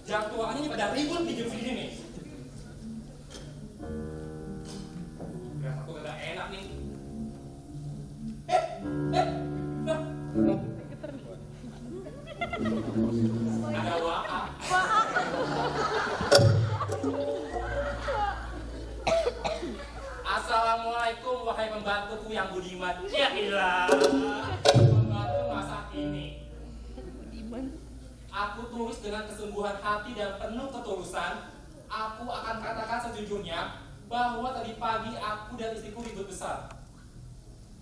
jadwalnya pada ribut nih jam segini nih. Udah aku kagak enak nih. Ada waka. Assalamualaikum wahai pembantuku yang budiman. Ya ilah, pembantu masa ini. Aku tulis dengan kesungguhan hati dan penuh ketulusan. Aku akan katakan sejujurnya bahwa tadi pagi aku dan istriku ribut besar.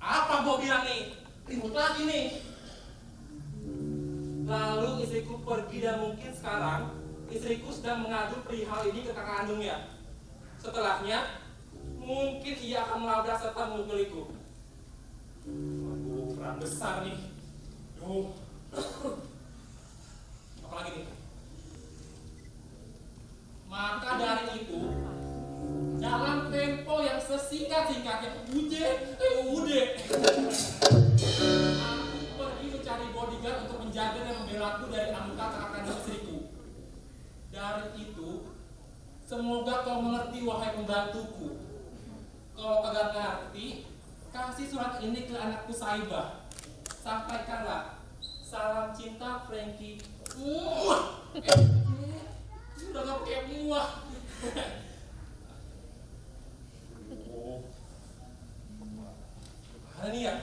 Apa gua bilang nih? Ribut lagi nih. Lalu istriku pergi dan mungkin sekarang istriku sedang mengadu perihal ini ke kakak kandungnya. Setelahnya mungkin ia akan melabrak serta memukuliku. Waduh, perang besar nih. Duh. Apalagi nih? Maka dari itu, dalam tempo yang sesingkat-singkatnya, udah. Aku pergi mencari bodyguard untuk menjaga dan membelaku dari amukan kakak kandung istriku. Dari itu, semoga kau mengerti wahai pembantuku. Kalau kagak ngerti, kasih surat ini ke anakku Saibah. Sampaikanlah salam cinta Frankie. Udah gak pakai muah. Oh, mana nih ya?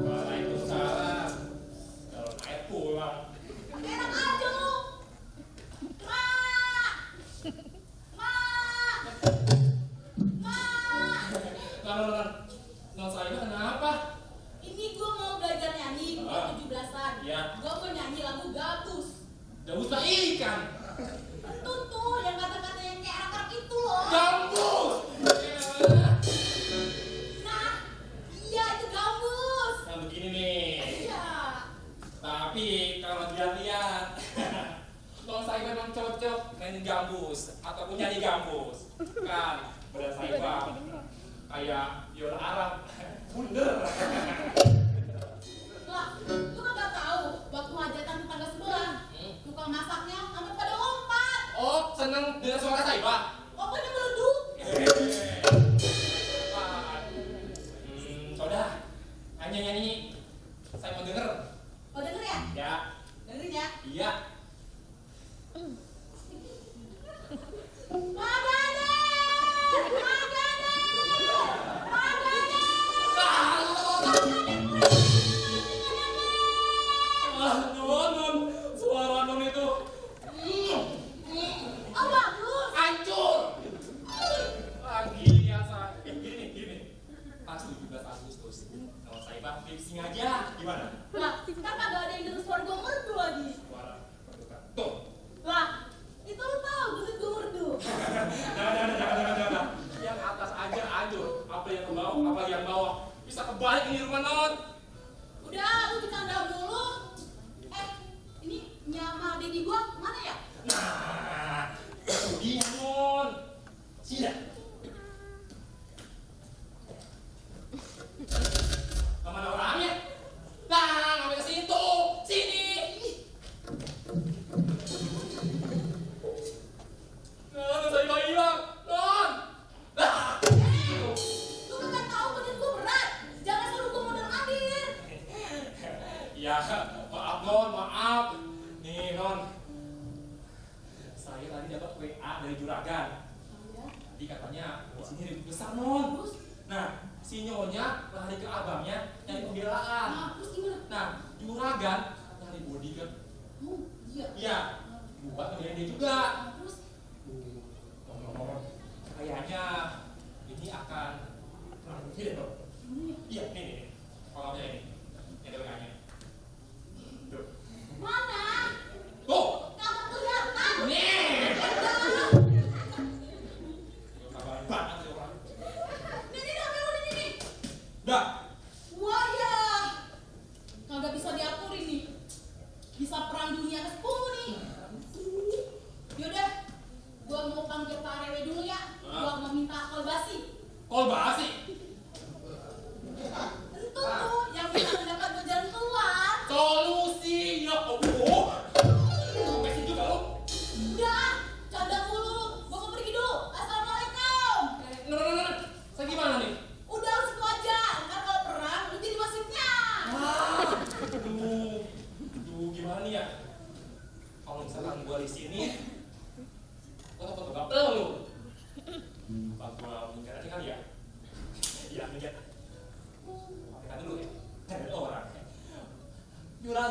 Waalaikumsalam. Kalau naik pulang. Enak aja lu. Non saya kenapa? Ini gue mau belajar nyanyi, gue 17-an. Ya. Gue mau nyanyi lagu Gabus. Gabus lah ikan. Itu tuh yang kata-kata yang kayak anak itu loh. Gabus. Nah, iya itu Gabus. Nah begini nih. Iya. Tapi kalau dilihat, non saya memang cocok main gambus ataupun nyanyi gambus. Kan, badan saya kayak viola Arab. Bunder. Lah, lu kan gak tahu waktu hajatan tetangga sebelah, tukang masaknya sampai pada lompat. Oh, seneng dengan suara saya, Pak. Pokoknya meleduk. Saudara, hanya nyanyi. Saya mau denger. Oh denger ya? Ya. Dengerin ya. Iya. Magane! Magane! Magane! Non, suara non itu Oh bagus. hancur. Lagi biasa. Gini. Pas 17 Agustus. Kalau saya Pak fixing aja. Gimana? Lah, kan kagak ada yang denger suara gue merdu lagi. Suara pertukat. Tuh. Lah, itu lu tahu gue merdu. Jangan. Yang atas aja hancur. Apa yang ke bawah, apa yang bawah. Bisa kebalik ini rumah non. Udah, lu bercanda dulu. Ini nyama baby gua mana ya? Nah, dia non. Sini. Kemana orangnya? Nah, ngambil ke situ. Sini. Nah, saya hilang. Non. Nah. Lu kan tahu badan gua berat. Jangan suruh gua modal ambil. Ya, maaf non, maaf. Nih non. Saya tadi dapat WA dari juragan. Tadi katanya di sini ribut besar non. Terus? Nah, si nyonya lari ke abangnya nyari pembelaan. Nah, terus gimana? Nah, juragan nyari bodyguard. Oh, iya. Iya, buat ngebelain dia juga. Nah, terus? Ngomong-ngomong, kayaknya ini akan ini deh, Bro. Iya, nih. Kolomnya ini. Ini ada WA-nya. Tuh. Mana? Tuh. Kagak kelihatan. Nih. Ada. Kabarin banget sih orang. Ini HP lu nih. Dah. Wah ya. Kagak bisa diaturin nih. Bisa perang dunia ke-10 nih. Yaudah, gua mau panggil Pak RW dulu ya. Gua mau minta kolbasi. Kolbasi. Itu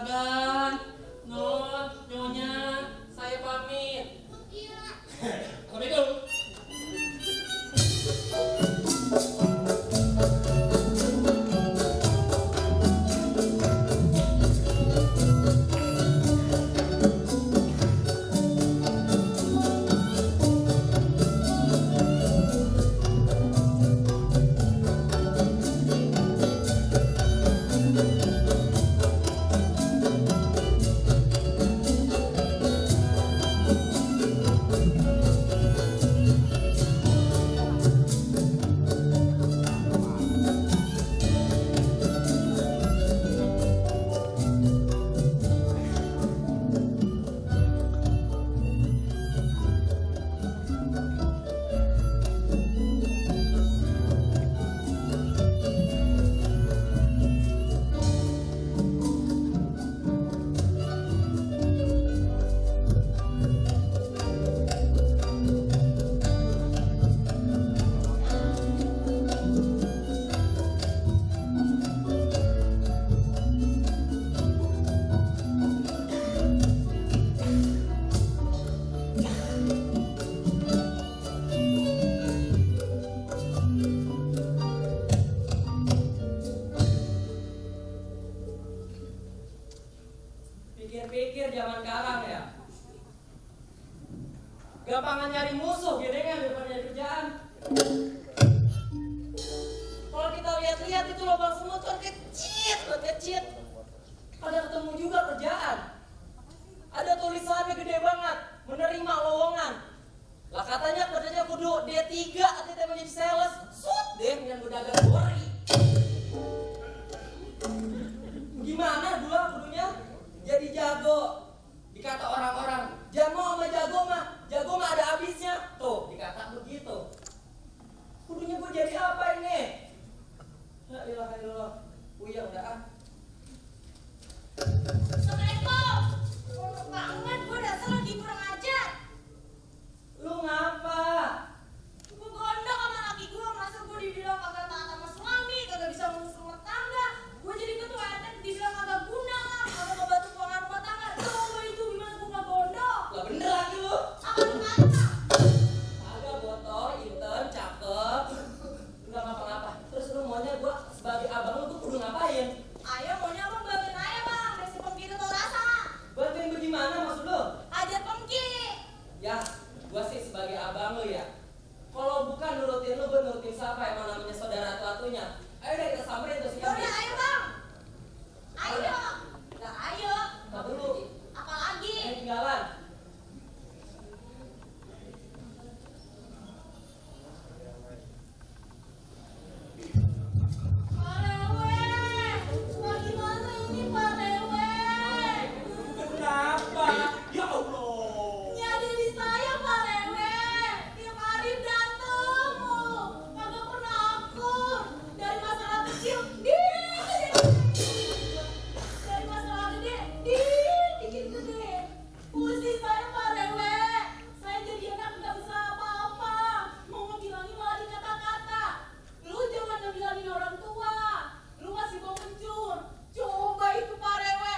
juragan, non, nyonya, saya pamit. Iya. Assalamualaikum. Pikir-pikir zaman sekarang ya, gampangan nyari musuh gitu kan daripada nyari kerjaan. Kalau kita lihat-lihat itu lubang semut kan kecil. Ada ketemu juga kerjaan. Ada tulisannya gede banget, menerima lowongan. Lah katanya kerjanya kudu D3 atau menjadi sales. Sut deh yang udah agak gori. Gimana dua kudunya jadi jago? Dikata orang-orang, jago mah ada habisnya. Tuh, dikata begitu. Kudunya gue jadi apa ini? La ilaha illallah. Uya udah ah. Assalamualaikum. Ngomong banget, gue dasar lagi kurang ajar. Lu ngapa? Gue gondok sama laki gue, masa gue dibilang kagak taat sama suami, kagak bisa ngurus rumah tangga. Gue jadi ketua RT dibilang kagak guna lah, kagak ngebantu keuangan rumah tangga. Coba itu gimana gue nggak gondok? Lah bener lagi lu. Apa kata? Agak botol, inten, cakep. Enggak ngapa-ngapa. Terus lu maunya gua sebagai abang lu kudu ngapain? Ayo maunya abang bantuin aja bang, biar si Pengki itu tau rasa. Bantuin bagaimana maksud lu? Ajar Pengki. Ya, gua sih sebagai abang lu ya. Kalau bukan nurutin lu, gua nurutin siapa? Emang namanya saudara atu-atunya. Ayo deh kita samperin tuh si Yaudah Yogi. ayo bang. Ayo. Nah ayo. Tak dulu. Apalagi? Tinggalan. Pak Rewe, bagaimana ini Pak Rewe? Kenapa? Ya Allah. Nyadari saya Pak Rewe, tiap hari berantem mulu, kagak pernah akur. Dari masalah kecil, dari masalah gede, bikin gede. Pusing saya Pak Rewe, saya jadi anak nggak bisa apa-apa. Mau ngebilangin malah dikata-kata. Lu jangan ngebilangin orang tua, lu masih mau kencur. Coba itu Pak Rewe,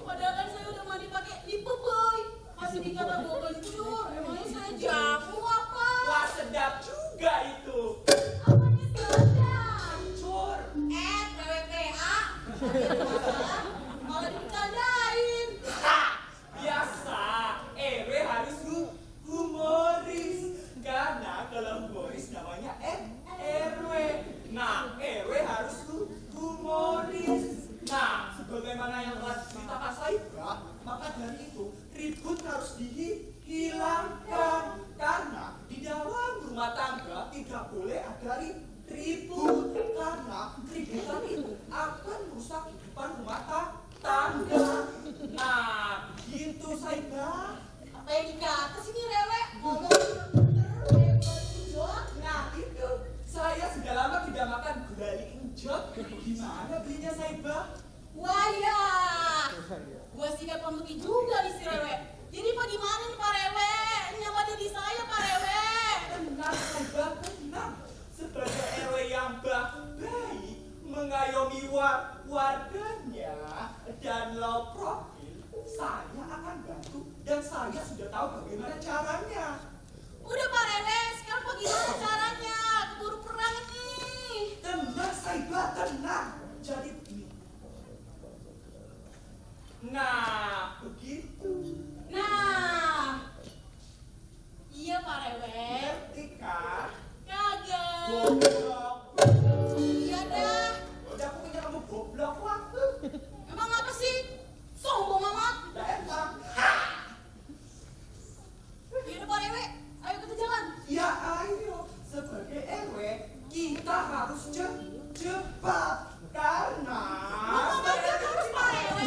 padahal kan saya udah mandi pakai lipeboy, masih dikata gua kencur. Emangnya saya jamu apa? Wah, sedap juga itu. Apanya sedap? Hancur. PWPA. Ada masalah, malah dibercandain. Ha, biasa. RW harus humoris. Karena kalau humoris namanya RW. Nah, RW harus humoris. Nah, sebagaimana yang telah diceritakan Saibah, maka dari itu ribut harus dihilangkan. Karena di dalam rumah tangga tidak boleh ada ribut. Karena keributan itu akan merusak kehidupan rumah tangga. Nah, gitu Saibah. Apa yang dikata sih ini Rewe? Ngomong bener, Nah itu, saya sudah lama tidak makan gulali enjot. Gimana belinya Saibah? wah ya, gua sikat pemutih juga nih si Rewe. Jadi bagaimana nih Pak Rewe? Nyamanya di saya Pak Rewe. Tenang Saibah, tenang. Sebagai RW yang baik, mengayomi warganya Dan low profil, saya akan bantu dan saya sudah tahu bagaimana caranya. Udah Pak Rw, sekarang bagaimana caranya? Keburu perang ini. Tenang Saiba, tenang. Jadi begini. Nah, begitu. Nah, iya Pak Rw. Ngerti kan? Kagak. Goblok. Iya dah. Udah aku pikir kamu goblok lah. Emang apa sih? Sombong amat. Udah emang. Iya udah Pak Rw, ayo kita jalan. Ya ayo, sebagai RW kita harus cepat karena Mau ngapain terus Pak Rw?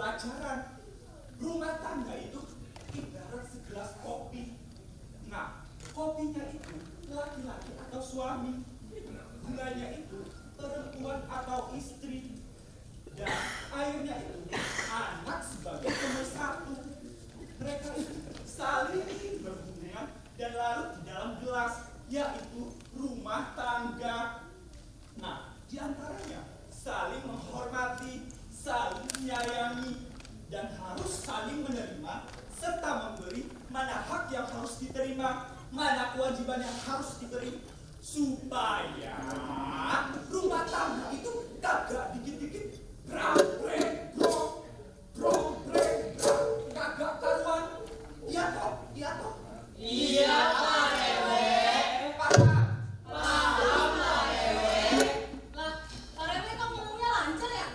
pelajaran. Rumah tangga itu ibarat segelas kopi. Nah, kopinya itu laki-laki atau suami, gulanya itu perempuan atau istri, dan airnya itu anak sebagai pemersatu. Mereka itu saling berhubungan dan larut di dalam gelas, yaitu rumah tangga. Nah, di antaranya saling menghormati, saling menyayangi, dan harus saling menerima serta memberi mana hak yang harus diterima, mana kewajiban yang harus diberi, supaya rumah tangga itu kagak dikit-dikit brang-breng brong, brong-breng brang, kagak karuan. Iya toh? Iya toh? Iya, Pak RW. Paham? Paham, Pak RW. Lah, Pak RW kok ngomongnya lancar ya?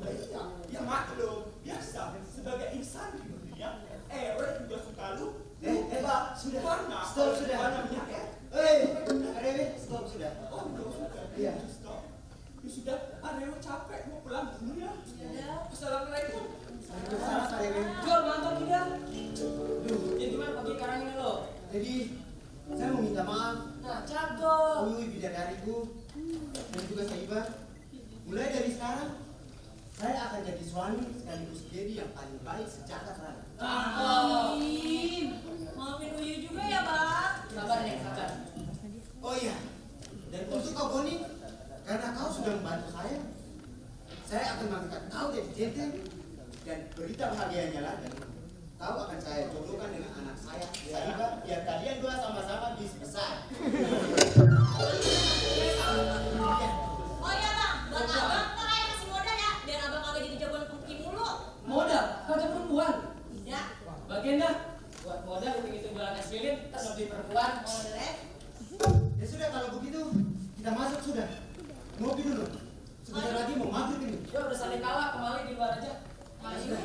Iya, ya maklum, biasa. Sebagai insan di dunia, RW juga suka lu. Pak, sudah. Mana? Stop, sudah. Mana ya? RW, stop, sudah. Oh, belum sudah. Iya. Stop. Ya sudah, RW capek, mau pulang dulu ya. Iya. Assalamualaikum. Salah, Pak RW. Jor, mantap tidak? Duh, Ya gimana pagi sekarang ini lo? jadi saya mau minta maaf. Nah, cakep. Ui, bidadariku, dan juga Saiba. Mulai dari sekarang, saya akan jadi suami sekaligus jadi yang paling baik sejagat raya. Amin. Maafin Uyu juga ya, Bang. Sabar nih, sabar. Oh iya, dan untuk kau Boni, karena kau sudah membantu saya akan mengangkat kau jadi jenteng, dan berita bahagianya lagi. Kau akan saya jodohkan dengan anak saya, Saiba, biar kalian dua sama-sama bis besar. Oh iya, Bang. Buat Abang, ntar Ayah kasih modal ya. Biar Abang kagak jadi jagoan pengki mulu. Modal, kagak perempuan. Ya. Bagian dah. Buat modal, begitu jualan es lilin, kita lebih perempuan. Boleh. Ya sudah kalau begitu, kita masuk sudah. Ngopi dulu. Sebentar lagi mau maghrib ini. Ya udah saling kalah, kembali di luar aja. Ayo. Sudah.